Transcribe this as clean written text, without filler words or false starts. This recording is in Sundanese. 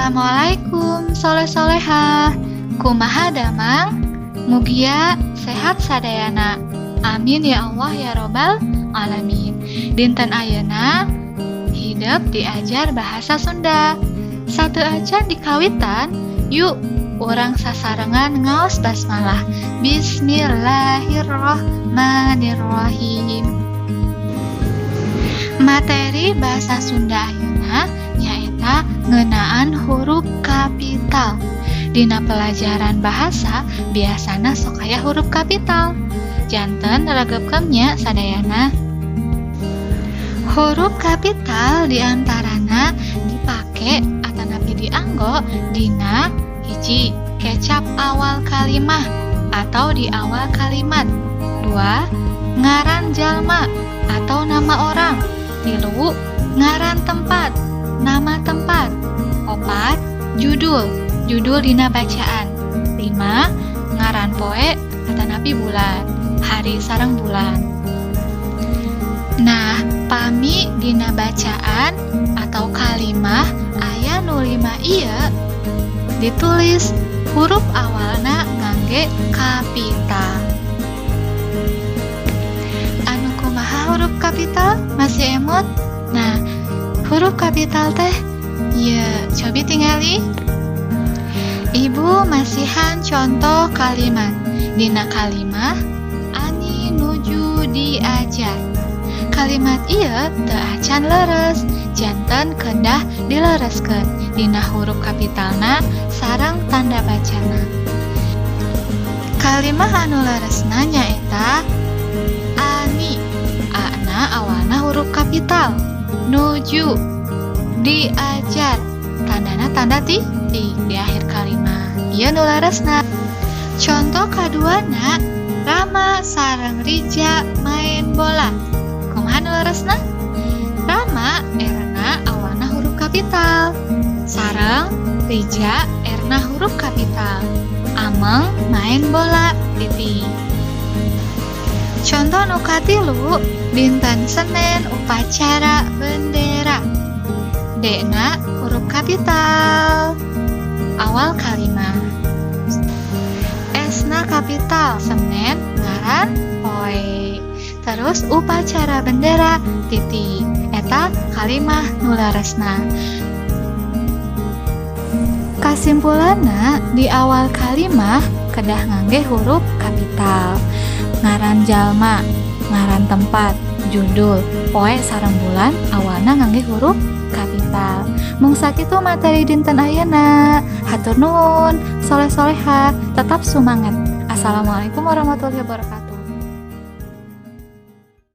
Assalamualaikum soleh-solehah. Kumaha damang? Mugia sehat sadayana. Amin ya Allah ya Robbal alamin. Dinten ayeuna hidep diajar bahasa Sunda. Sateuacan dikawitan, yuk urang sasarengan ngaos basmalah. Bismillahirrohmanirrohim. Materi bahasa Sunda ayeuna nyaeta ngeunaan huruf kapital. Dina pelajaran bahasa biasana sok aya huruf kapital. Janten regepkeun nya sadayana. Huruf kapital diantarana dipake atanapi dianggo dina hiji, kecap awal kalimah atau di awal kalimat. Dua, ngaran jalma atau nama orang. Tilu, ngaran tempat, nama tempat. Opat, judul, judul dina bacaan. Lima, ngaran poe atanapi bulan, hari sareng bulan. Nah, pami dina bacaan atau kalimah aya nu lima ieu ditulis huruf awalna ngangge kapital. Anu kumaha huruf kapital? Masih emut? Nah, huruf kapital teh ieu, cobi tingali. Ibu masihan contoh kalimat. Dina kalimah "Ani nuju diajar". Kalimat ieu teu acan leres, janten kedah dilereskeun dina huruf kapitalna sareng tanda bacana. Kalimah anu leresna nyaeta Ani. A-na awalna huruf kapital. Nuju diajar, tandana tanda titik di akhir kalimat. Ieu nu leresna. Contoh kaduana, Rama sareng Rija main bola. Kumaha nu leresna? Rama, R-na awalna huruf kapital, sareng Rija, R-na huruf kapital, ameng main bola titik. Contoh nu katilu, dinten Senen upacara bendera. D-na huruf kapital awal kalimat, S-na kapital, Senen ngaran poe, terus upacara bendera titik. Eta kalimah nu leresna. Kasimpulanna, di awal kalimah kedah ngangge huruf kapital. Ngaran jalma, ngaran tempat, judul, poe sareng bulan awalna ngangge huruf kapital. Mung sakitu materi dinten ayeuna. Hatur nuhun soleh-soleha, tetap semangat. Assalamualaikum warahmatullahi wabarakatuh.